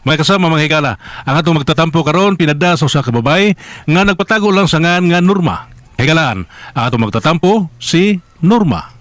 Mga kasama, mga higala, ang atong magtatampo karon pinada sa usa ka babae nga nagpatago lang sa ngan nga Norma. Higalaan, ang atong magtatampo si Norma.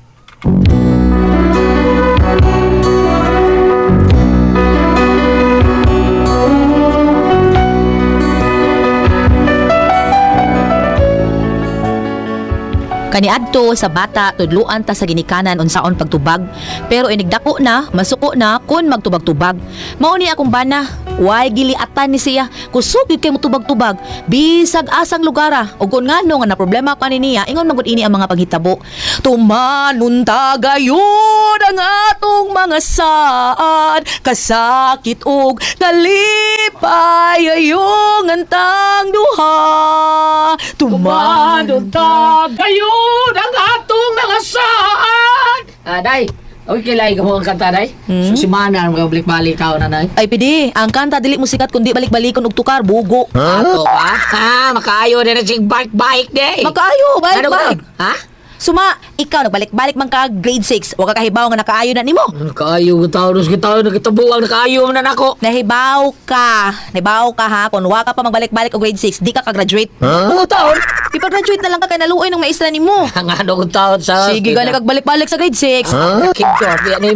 Kaniadto sa bata tudluan ta sa ginikanan unsaon pagtubag, pero inigdako na masuko na kun magtubag-tubag. Mao ni akong bana, way giliatan ni siya, kusog gyud kay motubag-tubag bisag asang lugara. Ug kun ngano nga na problema ko ani niya, ingon man gud ini ang mga panghitabo. Tumanon ta gayon ang atong mga saad, kasakit og kalipay ayong antang duha. Tumanon ta gayon ang atong mga saan. Ah, day. Okay, kilay ka mo ang kanta, day. Hmm? So, si Mana, mga balik-balik ka na, day. Ay pidi, ang kanta dili mo sikat kundi balik-balikon og tukar bugo. Ato ba? Ha, makaayo na na sing bike-bike, day. Makaayo, Ano ba? balik-balik. Ha? Suma, ikaw nagbalik-balik man ka grade 6. Wa ka kahibaw nga nakaayo na nimo. Nakaayo ko tao, nus kita, nakitabuang, nakaayo na nako. Nahibaw ka. Nahibaw ka ha. Kung wa ka pa magbalik-balik og grade 6, di ka ka-graduate. Huh? Taon? Ipag-graduate na lang ka kay naluoy ng maestra nimo. Ang ano ko taon sa... Sige, gani kag balik-balik sa grade 6. Huh?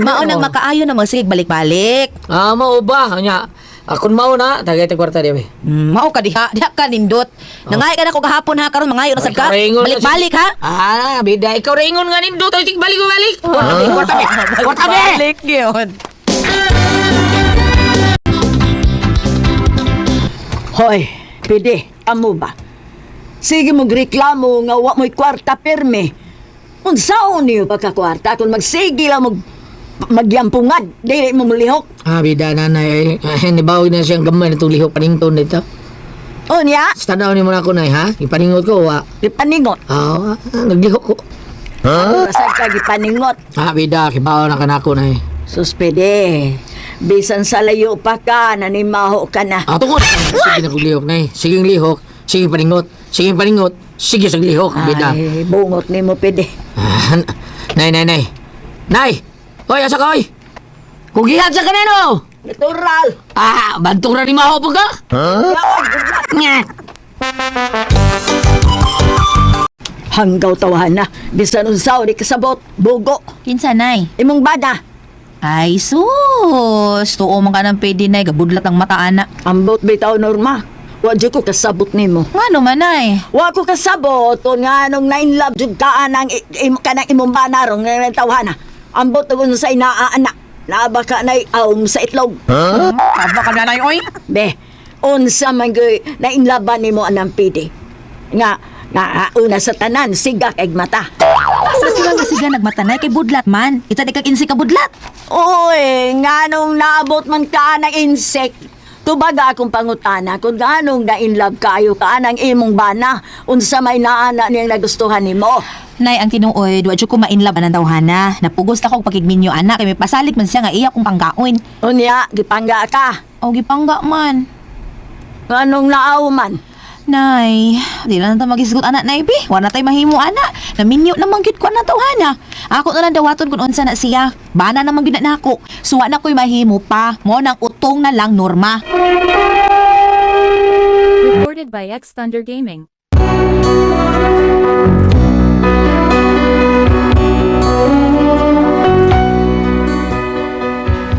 Mao nang makaayo na magsige balik-balik. Ah, mao ba? Nya, akon mao na, tagay ta kwarta di. Mao ka diha, diha ka nindot. Nangay ka na ko gahapon ha, karon mangayo na sad ka. Ikaw ringon na Balik-balik ha. Ah, bida, ikaw ringon nga nindot, ay balik balik. Kwarta be, kwarta be. Kwarta be. Balik gyud. Hoy, pwede, amo ba? Sige mo reklamo nga wa mo'y kwarta pirmi. Unsaon niyo pagkakwarta kung magsige lang magyampungan, dili mo mulihok. Ah, bida nanay, ay, nibawi na siyang gamay na itong lihok panington dito. Unya, Sa tanaw ni mo na ako, nay, ha? Ipaningot ko, wa. gipaningot. Ah, naglihok ko. Huh? Rasad ka gipaningot. Ah, bida, kibaw na ka na ako, nay. Sus, pwede. Bisan sa layo pa ka, nanimaho ka na. Ah, tungod. Sige na kong lihok, nay. Sige lihok, sige paningot, sige paningot, sige sa lihok, bida. Ay, bungot nimo pwede. Ah, nay, nay, nay. Nay! Hoy, asa ka, hoy? Kugihat sa kanino! Natural. Ah, bantong na ni Maho po ka? Nga. Hanggaw tawahan na. Bisan unsaw di kasabot, bugo. Kinsa nay? Imong bana. Ay sus, tuo man ka ng pwede nay, gabudlat ang mata ana. Ambot bitaw Norma. Wa jud ko kasabot nimo. Ngano man nay? Wa ko kasabot kung nga nung na in love jud ka anang kanang imong bana rong nga tawhana. Ambot kung sa inaa anak. Naaba ka na aom sa itlog. Aba ka nanay oy. Be, unsa man gyud na in love ba nimo anang pidi. Nga nga una sa tanan siga kay mata. Natural nga siga nagmatanay kay budlat man. Ita di kag insi ka budlat. Oy, nga nung naabot man ka ng insect. Tubaga akong pangutana kung ganong na in love kayo ka anang imong bana, unsa may naana niyang nagustuhan nimo. Nay, ang tinuoy, duwa jud ko ma-inlove anang tawhana. Napugos na kog pakigminyo ana kay may pasalig man siya nga iya kong panggaon. Unya, gipangga ka. O gipangga man. Nganong naaw man. Nay, di lang ta magisgot ana nay bi. Wa na tay mahimo ana. Naminyo naman gyud ko anang tawhana. Ako na lang dawaton kung unsa na siya. Bana naman gyud na nako. Suwa na ko'y mahimo pa. Mo nang utong na lang Norma. Recorded by X Thunder Gaming.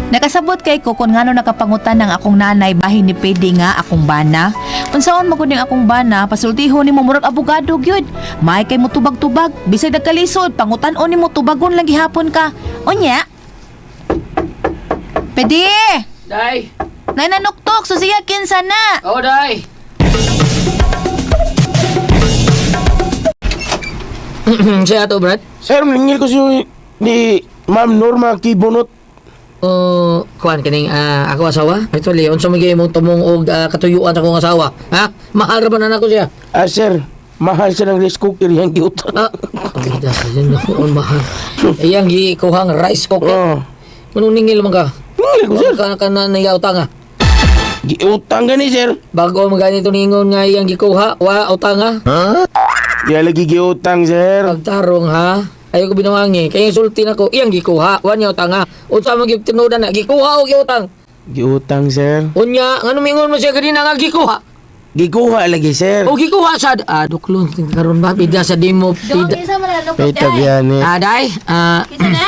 Nakasabot kay ko kung ngano nakapangutan ng akong nanay bahin ni pwede nga akong bana. Unsaon mo gud ning akong bana, pasultihon nimo murag abogado gyud. May kay mo tubag-tubag, bisag nagkalisod, pangutan-on nimo tubagon lang gihapon ka. Unya. Pwede! Day! Nay nanuktok, so siya kinsa na. Oh, day! Siya to, Brad? Sir, maningil ko siya ni Ma'am Norma Kibonot. O, kuan kining ako asawa. Actually, unsa may imong tumong og katuyuan sa akong asawa? Ha? Mahal ra ba na nako siya? Ah, sir, mahal siya ng rice cooker yung giutang. Ah, ang ganda yun, mahal. Iyang gikuhang rice cooker. Oh. Anong ningil man ka? Ningil ko, sir. Ka ka na niya utang ah. Giutang gani, sir. Bago man ganito ningon nga iyang gikuha, wa utang ah. Di lagi giutang, sir. Pagtarong ha. Ayaw ko binawangi. Kaya yung sulti nako, iyang gikuha, wa niya utang ah. Unsa man gyud tinudan na gikuha og giutang. Giutang, sir. Unya, ngano mingon mo siya kanina nga gikuha? Gikuha lagi, sir. O gikuha sa duklon karon ba bida sa demo Dong, bida. kinsa man na May tagyan eh. Ah, day. Kinsa na?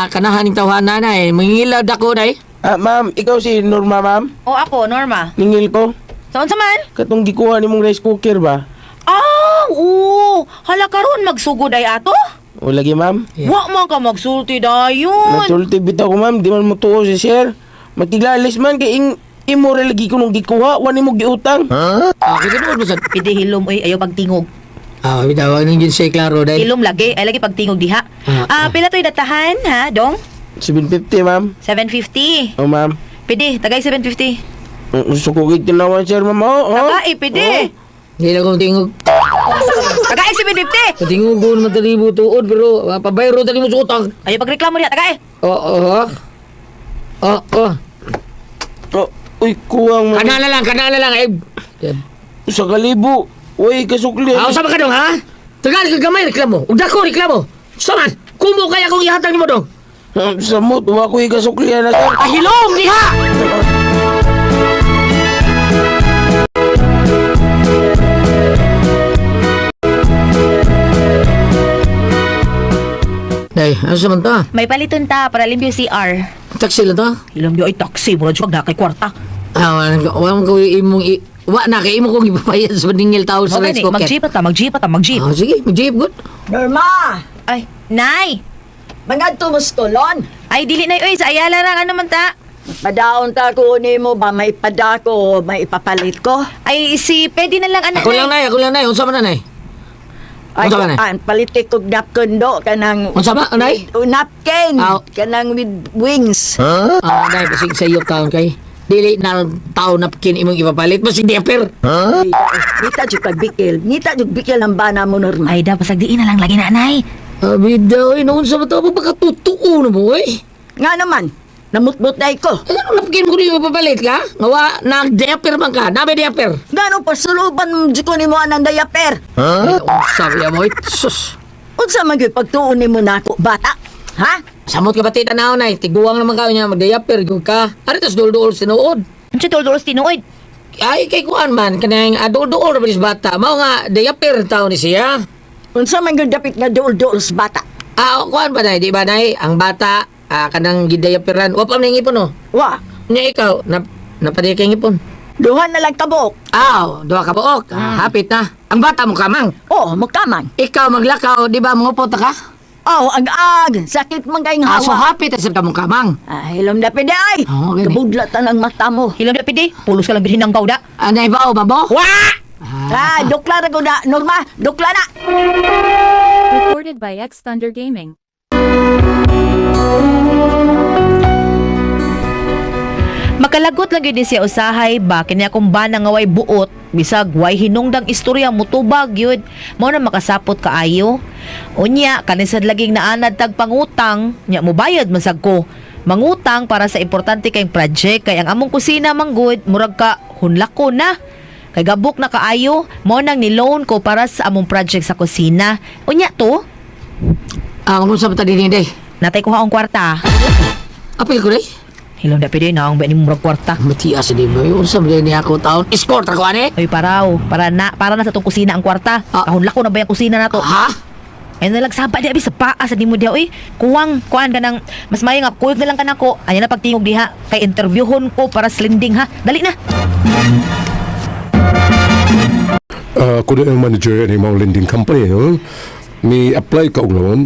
Kanahan ning tawhana na eh. Mangilad ako day. Ah, ma'am, ikaw si Norma, ma'am? O ako, Norma. Ningil ko. Sa unsa man? Katong gikuha ni mong rice cooker ba? Ah, oo. Hala karon magsugod ay ato? O lagi, ma'am. Yeah. Wa man ka magsulti dayon. Natulti bitaw ko, ma'am. Di man mo tuo si sir. Magtiglalis man kay ing imo ra lagi ko nung gikuha, wa nimo giutang. Ah, kita mo sad. Pwede hilom oy, ayaw pagtingog. Ah, bida wa ning gin say klaro day. Hilom lagi, ay lagi pagtingog diha. Ah, Ah, pila to'y datahan ha, dong? 750, ma'am. 750. O, ma'am. Pwede, tagay 750. Gusto ko gid tinawan, sir, ma'am. Oh, oh. Tagay, pwede. Hindi na kong tingog. Tagay 750. Tingog ko naman tali mo tuod pero pabayro tali mo sa utang. Ayaw pagreklamo diha, tagay. Oo. Oh, oh. Oh, uy, kuwang mo. Kanala lang, kanala lang eh. Sa kalibo. Uy, kasukli. Ah, usap ka dong ha? Tagal ka gamay reklamo. Ug dako reklamo. Saman, kumo kaya kung ihatag nimo dong. Ah, Samot, wa ko ikasukli na, sir. Ahilom diha. Day, ano sa man ta? May paliton ta para limpyo CR. Taxi lang ta? Hilom di ay taxi, murag siya na kay kwarta. Ah, wala ko imong wa na kay imo kong ipabayad sa ningil tao sa Mao rice gani, cooker. mag-jeep ta, mag-jeep ta, mag-jeep. Ah, sige, mag-jeep good. Norma! Ay, nay. Mangadto mo sa tulon. Ay dili nay oy, sa Ayala ra ano man ta. Padaon ta ko nimo ba may padako o may ipapalit ko? Ay si pwede na lang anak Ako lang nay, ako lang nay. Unsa man na nay? Ay, Unsa man nay? an palitik og napkin do kanang Unsa ba nay? O, napkin Aw. kanang with wings. Ah, nay basig sa iyo taon kay dili na tao napkin imong ipapalit basig diaper. Ay, Ngita jud pagbikil. Ngita jud bikil ang bana mo Norma. Ay da pasag diin na lang lagi na nay. Abida oy, noon sa mata mo pagkatotoo na mo oy. Nga naman, namutbot na ko. Ay, ano napkin mo ko ipapalit ka? Nga wa nag-diaper man ka, nabe diaper. Ngano pasuluban jud ko nimo anang diaper? Huh? Ay, unsa ya mo? Sus. Unsa man gyud pagtuon nimo nako bata? Ha? Samot ka pati tanaw nay, tiguang naman ka niya mag-diaper gyud ka. Ari tas dul-duol sinuod. Unsa dol-dol tinuod? Ay kay kuan man kanang adul-duol ra ba ni sa bata. Mao nga diaper taon ni siya. Unsa man gyud dapit nga duol-duol sa bata? Ah, kuan ba nay, di ba nay? Ang bata kanang gidiaperan. Wa pa man ngipon no. Wa, Nya ikaw na napadiya kay ngipon. duha na lang kabok. Aw, duha ka buok. Ah, hapit na. Ang bata mo kamang. Oh, mukaman. Ikaw maglakaw, di ba mangupot ka? Oh, ang ag, sakit man kayong Ah, so hawa. hapit sa ka mong kamang. Ah, hilom na pwede ay. Oo, gani. Kabudlat ang mata mo. Hilom da pwede, pulos ka lang bilhin ng gawda. Anay ba o babo? Wa! Ah, dukla ra ko na, Norma, dukla na. Recorded by X Thunder Gaming. Makalagot lang gyud ni siya usahay ba kini akong bana nga way buot bisag way hinungdang istorya mutubag gyud mao na makasapot kaayo. Unya kanisad laging naanad tag pangutang nya mobayad man sad ko. Mangutang para sa importante kayong project kay ang among kusina manggod murag ka hunlako na. Kay gabok na kaayo mao nang ni-loan ko para sa among project sa kusina. Unya to, Ah, magunsa pa ta dinhi day. natay kuha ang kwarta. Apil ko day. Hilom da pwede na ang ba ni murag kwarta. Matias di ba? Unsa man ni ako taon? Escort ra ko ani. Ay paraw, para na sa tong kusina ang kwarta. Ah. Kahon lako na ba yung kusina nato? Ha? Ay nalag saba di abi sa paa sa nimo diha oy. Kuwang kuan ka nang mas maayo nga kuyog na lang kanako. Anya na pagtingog diha kay interviewhon ko para sa lending ha. Dali na. Ako na ang manager ni mga lending company, no? Ni apply ka og loan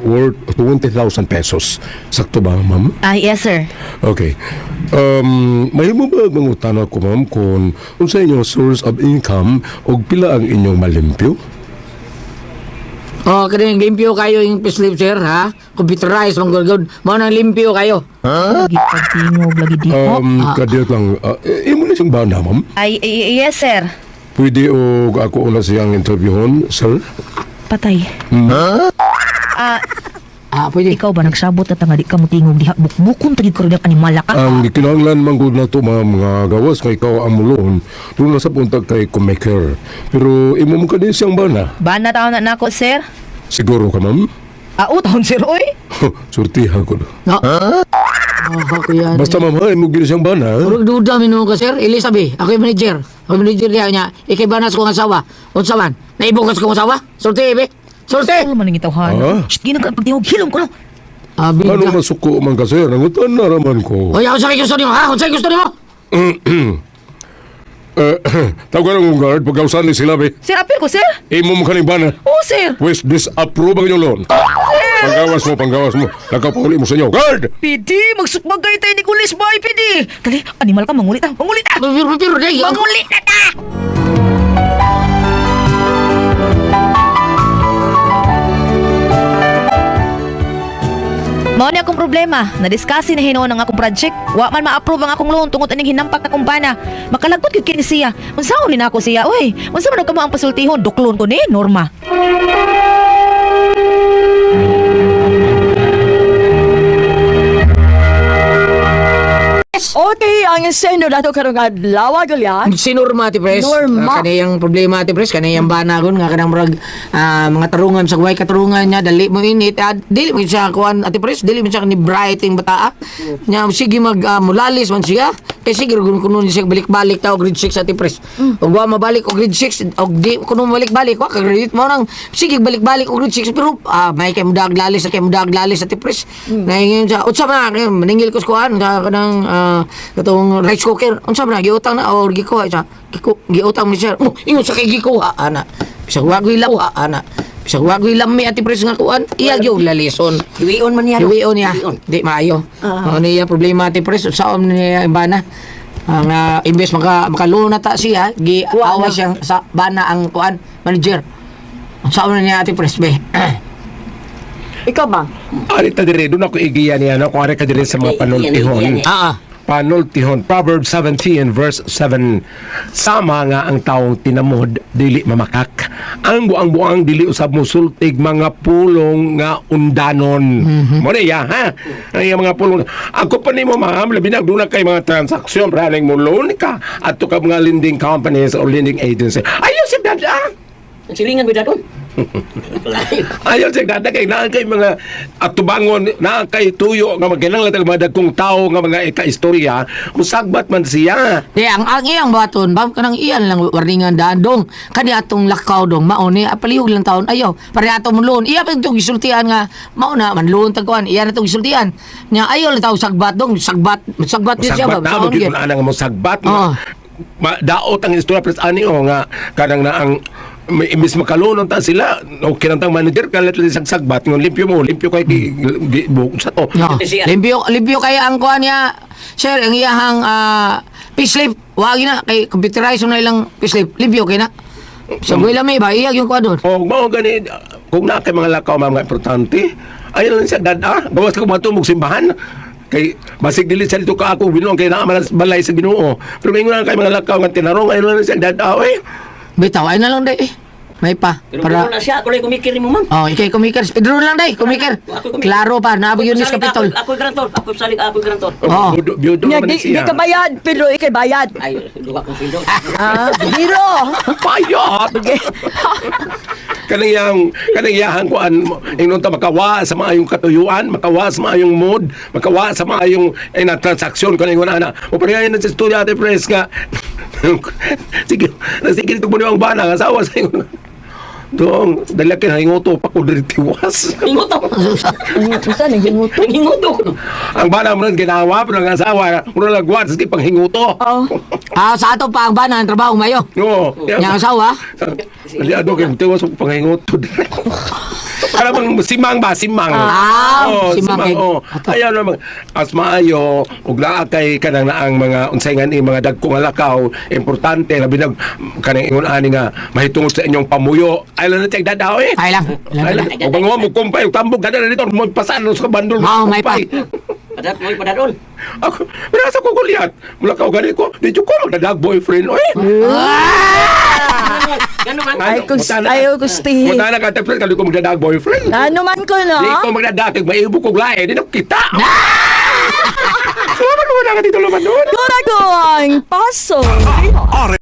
worth 20,000 pesos. Sakto ba, ma'am? Ay yes sir. Okay. May mo ba mangutan ako, ma'am, kung unsa inyong source of income og pila ang inyong malimpyo? Oh, kaning limpyo kayo yung slip sir ha. Computerized man gud gud. Mao nang limpyo kayo. Lagi pagtingog lagi di mo. Kadiyot lang, imo na siyang bana, ma'am? Ay yes sir. Pwede og ako una siyang interviewon, sir? Patay. Ah, Ah, pwede. ikaw ba nagsabot na tanga di ka motingog diha bukbukon tagid karon ang animala ka. Ang gikinahanglan man gud nato ma'am nga gawas nga ikaw ang mulon, doon na sa puntag kay kumaker. Pero imo mo kadi siyang bana. Bana taon na nako sir. Siguro ka, ma'am? Ah, oh, taon sir oy. Surtihan ko do. No. Ah, kuya. Basta ma'am, ha, imo gyud siyang bana. Ha? Murag duda minuo ka, sir. Elizabeth, ako yung manager. Ako yung manager niya niya. Ikay banas kong asawa. Unsa man? Naibukas kong asawa? Sulti, be. Sulti! Ano man ang itawhan? Ah? Shh, ginang ka pagtingog hilom ko no. Abi Ano ka. masuko man ka sir? Nangutan na raman ko. Oy, unsa kay gusto nimo, ha? Unsa kay gusto nimo? Eh, tawagan ang guard pagkausan ni sila be. Sir, apil ko sir. Imo mo kaning bana. Oo, sir. Pwes disapprove ang inyong loan. Panggawas mo, panggawas mo. Nagkapauli mo sa inyo. Guard! Pidi, magsukmag kayo tayo ni Kulis boy, pidi. Kali, animal ka, mangulit ah, mangulit ah. Pero pero day. Mangulit na ta! Mao ni akong problema. Nadiskasi na hinuon ang akong project. Wa man ma-approve ang akong loan tungod aning hinampak na akong bana. Makalagot gyud kini siya. Unsaon ni nako siya? Oy, unsa man kamo ang pasultihon? Duklon ko ni Norma. Okay, ang sendo dato karong adlaw Goliath. Si Norma, Ate Pres. Norma. Ah, kaniyang problema, Ate Pres. Kaniyang banagon nga kanang murag mga tarungan sa guway katarungan niya dali mo init. Dili mo siya kuan, Ate Pres. Dili mo siya ni bright yung bata. Nya sige mag mulalis man siya. Kay sige gun kuno siya balik-balik ta og grade 6, Ate Pres. Og wa mabalik og grade 6 og di kuno mabalik-balik wa ka graduate mo nang sige balik-balik og grade 6 pero may kay mudag lalis kay mudag lalis, Ate Pres. Naingon siya unsa man na, maningil ko sa kuan sa kanang katong rice cooker, unsa man na giutang na or gikuha siya. Giutang ni sir. Oh, ingon sa kay gikuha ana. Bisag wa ko'y lawa ana. Bisag wa ko'y lami, Ate Pres, nga kuan. Iya gyud lalison. Iwion man niya. no? Iwion niya. Di maayo. Ano niya problema, Ate Pres, saon niya ang bana. Ang imbes maka na ta siya, gi awa siya sa bana ang kuan manager. Saon niya, Ate Pres, be? Ikaw ba? Ari ta dire, doon ako igiya niya, no? Kung ari ka dire sa mga panultihon. Ah, ah. Panultihon. Proverbs 17 verse 7. Sama nga ang taong tinamod, dili mamakak. Ang buang-buang dili usab mo sultig mga pulong nga undanon. Mo na iya, ha? Ay, ang mga pulong. Ako pa nimo, ma'am, labi na doon na kay mga transaksyon, running mo loan ka, at ka mga lending companies or lending agency. Ayaw si dada! Ang silingan ko daton. Ayaw siya dada kay naa kay mga atubangon, naa kay tuyo nga magkinahanglan tag mga dagkong tao nga mga ika-istorya, musagbat man siya. Di, ang iyang baton, bam kanang iyan lang warningan daan dong. Kani atong lakaw dong, mao ni apalihog lang taon ayaw. Pare ato mo loan. Iya pa itong gisultian nga mao na man loan tag kuan. Iya na itong gisultian. Nya ayaw lang tao sagbat dong, sagbat, sagbat yun siya Musagbat ba? na Saon mo gyud gyud. ana nga musagbat. Oo. Ma, daot ang istorya plus ani o nga kanang na ang may imbis makalunon ta sila okay lang tang manager kalit lang sagbat ngon limpyo mo limpyo kay gi, sa to. No. Limpyo limpyo kay ang kuan niya. Sir, ang iyahang payslip, wag na kay computerized na ilang payslip. Limpyo kay na. Sa buhay may ba iyag yung kuan doon. O mao gani kung naa kay mga lakaw mga importante ayaw lang siya dada gawas ko matumog simbahan kay basig dili siya dito ka ako binuang kay naa man ang balay sa Ginoo pero maingon lang kay mga lakaw nga tinarong ayaw lang siya dada oy. Bitaw ay na lang day. Eh. May pa Pero para para na siya, ako lang kumikir ni mo, ma'am. Oh, ikay kumikir. Pedro lang day, kumikir. Ako kumikir. Klaro pa, naabog yun Ako'y ni Kapitol. Ako grantor, ako salig, ako grantor. Oo. Biyudo, biyudo Nya naman di, di siya. ka bayad, pero ikay bayad. Ay, duha kong sweldo. Ah, biro. Payat! Kanang yang kanang yahan kuan ingnon ta makawa sa maayong katuyuan, makawa sa maayong mood, makawa sa maayong ay na transaksyon kanang ingon ana. O pareha na sa istorya ate pres nga. Sige, nasigil ko mo ang bana nga asawa sa ingon. Dong, dalaki na hinguto pa ko diri tiwas. Hinguto. Unsa nang hinguto? Hinguto. Ang bana mo ginawa pero ang asawa mo lagwat sige panghinguto. Oh. Ah, sa ato pa ang bana ang trabaho mayo. Oo. Yang asawa, Dali ado kay tiwas ko panghinguto. Para bang simang ba simang. Ah, Oo, simang simang. kay- Oh. Ato. Ayaw namang as maayo ug naa kay kanang naang mga unsay nga ni mga dagko nga lakaw importante labi nag kanang ingon ani nga mahitungod sa inyong pamuyo. Ay lang na tiyag dadaw eh. ay lang. Lang, Ay lang. lang. O bang mo kumpay ug tambog kada na dito mo pasaan sa bandol. Oo, may pa. kumpay. Padat mo padadon. Ako, pero sa ko kuliat. Mula ka gani ko, di jud ko magdadag boyfriend oy. Gano man. Ay, kung, ayaw gustihin. Mutana ka te friend, kali ko magdadag boyfriend. Ano man ko, no? Di ko magdadag kay maibo ko lain, di na kita. Salamat mo na ka dito luman doon. Dura ko ang paso. Are